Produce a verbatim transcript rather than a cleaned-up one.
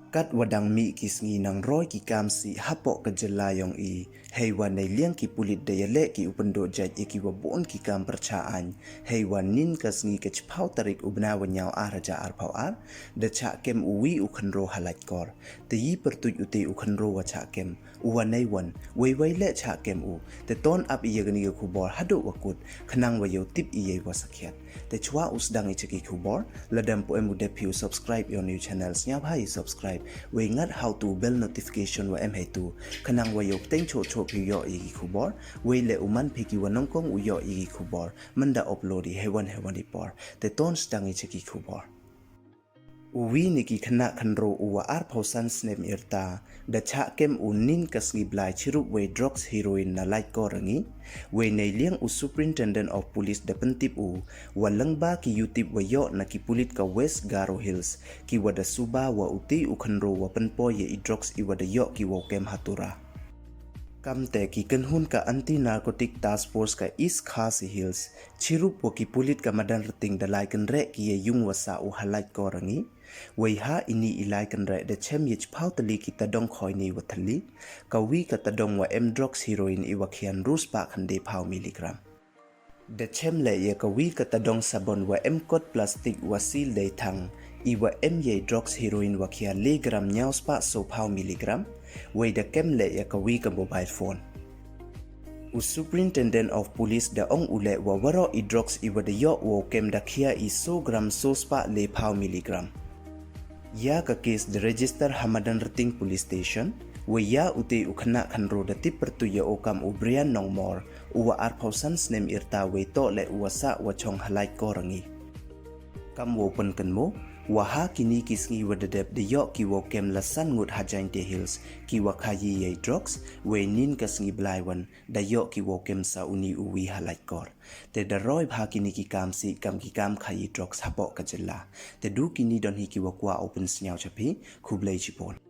Kat wa dang mih ki sngi nang roi ki kam sih hapoh ka jylla yong i, hei wa nei liang ki pulit da yaleh ki u pynduh jait ya ki wa bun ki kam pyrchah aiñ, hei wa nin ka sngi ka chiphaw tarik u bnai wa nyaw ar hajar arphaw ar, da chah kem u wi u khynro ha Laitkor. Te i pyrtuit u te u khynro wa chah kem, u wa nei wan, wei wei le chah kem u. Te ton ap i ya kani ka khubor haduh wa kut, khnang wa yoh tip i ya i wa sakhiat. Te chwa u sdang i cha ki khubor, lada em pu em u dep phi u subscribe ya u new channel, sngewbha i subscribe, wei ngat hau tu bell notification wa em hei tu, khnang wa yoh teng choh choh phi u yoh i ki khubor, wei le u man phi ki wa nongkong u yoh i ki khubor, mynda upload i hei wan hei wan i por. Te ton sdang i cha ki khubor. U wi ni ki khynnah khynro u wa arphaw san snem yrta, da chah kem u nin ka sngi blai chirup wei drugs heroin na Laitkor Rangi, wei nei liang u Superintendent of Police da pyntip u, wa lyngba ki yutip wa yoh na ki pulit ka West Garo Hills, ki wa da suba wa u te u khynro wa pynpoi ya i drugs i wa da yoh ki wow kem ha Tura. Kamte ki kynhun ka Anti Narcotic Task Force ka East Khasi Hills, chirup wa ki pulit ka madan Rting da lai kynreh ki ya yung wa sah u ha Laitkor Rangi. Wei ha ini i lai kynreh da chem ya chiphaw tylli ki tadong khoi ni wa thylli. Ka wi ka tadong wa em drugs heroin i wa khian ru spah khyndai phaw milligram. Da chem le ya ka wi ka tadong sabon wa em kot plastik wa sil dei thang, i wa em ya i drugs heroin wa khia le gram nyaw spah so phaw milligram, wei da kem le ya ka wi ka mobile phone. U Superintendent of Police da ong u le wa waroh i drugs i wa da yoh wow kem da khia i so gram so spah le phaw milligram. Ya ka case da register ha madan Rting Police Station, wei ya u te u khynnah khynro da tip pyrtuit ya u kam u Brian Nongmor, u wa arphaw san snem yrta wei toh le u wa sah wa chong ha Laitkor Rangi. Kam wow pynkynmo, wa ha kini ki sngi wa da dep da yoh ki wow kem la san ngut ha Jaintia Hills, ki wa khayi ya i drugs, wei nin ka sngi blai wan, da yoh ki wow kem sa u ni u wi ha Laitkor. Te da roi bha kini ki kam sih kam ki kam khayi drugs hapoh ka jylla. Te du kini don hi ki wa kwah u pynsngew cha phi, khublei chibun.